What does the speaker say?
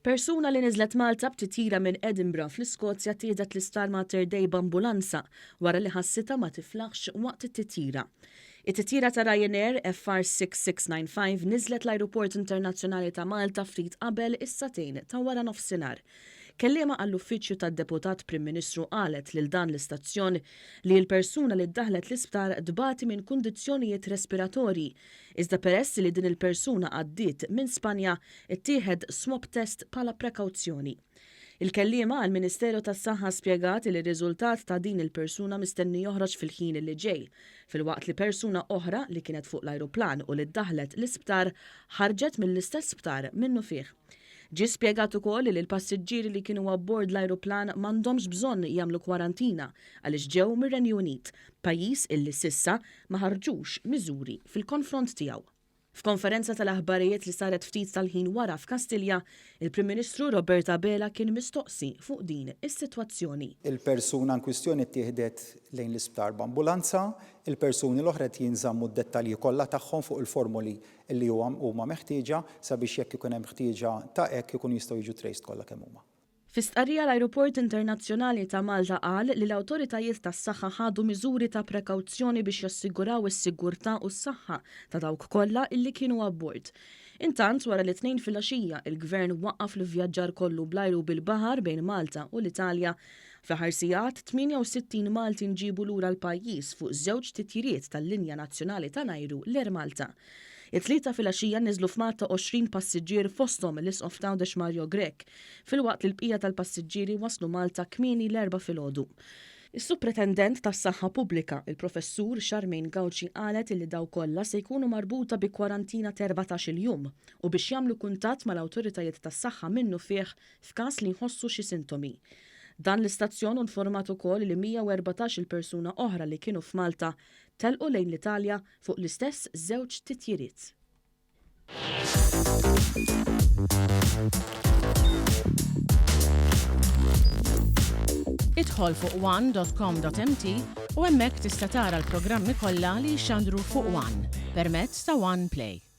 Persuna li niżlet Malta b'titjira minn Edinburgh fl-Iskozja ttieħdet l-Isptar Mater Dei b'ambulanza wara li ħassitha ma tiflaħx waqt it-titjira. It-titjira ta' Ryanair FR6695 niżlet l-Ajruport Internazzjonali ta' Malta ftit qabel is-sagħtejn ta' waranofsinhar. Kelliema għall-Uffiċċju tad-Deputat Prim Ministru qalet lil dan l-istazzjon li l-persuna li ddaħħlet l-isptar tbati minn kundizzjonijiet respiratorji Iżda peress li din il-persuna għaddiet minn Spanja, ittieħed swab test bħala prekawzjoni. Il-kelliema għall-Ministeru tas-Saħħa spjegat li r-riżultat ta' din il-persuna mistenni joħroġ fil-ħin li ġej, filwaqt li persuna oħra li kienet fuq l-ajruplan u li ddaħħlet l-isptar ħarġet mill-istess sptar minnufih. Ġie spjegat ukoll li l-passiġġieri li kienu abbord l-ajruplan m'għandhomx bżonn jagħmlu kwarantina għaliex ġew mir-Renju Unit, pajjiż illi s'issa ma ħarġux miżuri fil-konfront tiegħu. F'konferenza tal-aħbarijiet li saret ftit tal-ħin wara f'Kastilja, il-Prim Ministru Robert Abela kien mistoqsi fuq din is-sitwazzjoni. Il-persuna inkwistjoni ttieħdet lejn l-isptar b'ambulanza, il-persuni l-oħra qed jinżammu d-dettalji kollha tagħhom fuq il-formoli li huma meħtieġa sabiex jekk ikun hemm ħtieġa ta' hekk ikunu jistgħu jiġu traced kollha kemm huma. Fi stqarrija l-Ajruport Internazzjonali ta' Malta qal li l-awtoritajiet tas-saħħa ħadu miżuri ta' prekawzjoni biex jassiguraw is-sigurtà u s-saħħa ta' dawk kollha illi kienu abbord. Intant, wara li t-Tnejn filgħaxija il-Gvern waqqaf l-ivvjaġġar kollu bl-ajru u bil-baħar bejn Malta u l-Italja, fl-aħħar sigħat 68 Malti nġiebu lura l-pajjiż fuq żewġ titjiriet tal-linja nazzjonali tal-ajru l-Air Malta. It-Tlieta filgħaxija niżlu f'Malta 20 passiġġier fosthom l-Isqof t'Għawdex Mario Grech, filwaqt li l-bqija tal-passiġġieri waslu Malta kmieni l-Erbgħa filgħodu. Is-Supretendent tas-Saħħa Pubblika, il-Professur Charmaine Gauci qalet illi dawk kollha se jkunu marbuta bi kwarantina t'erbatax-il jum u biex jagħmlu kuntatt mal-awtoritajiet tas-saħħa minnufih f'każ li jħossu xi sintomi. Dan l-istazzjon hu nformat ukoll li 114 il persuna oħra li kienu f'Malta telqu lejn l-Italja fuq l-istess żewġ titjiriet. Idħol fuq one.com.mt u hemmhekk tista' tara l-programmi kollha li jixxandru fuq One permezz ta' One Play.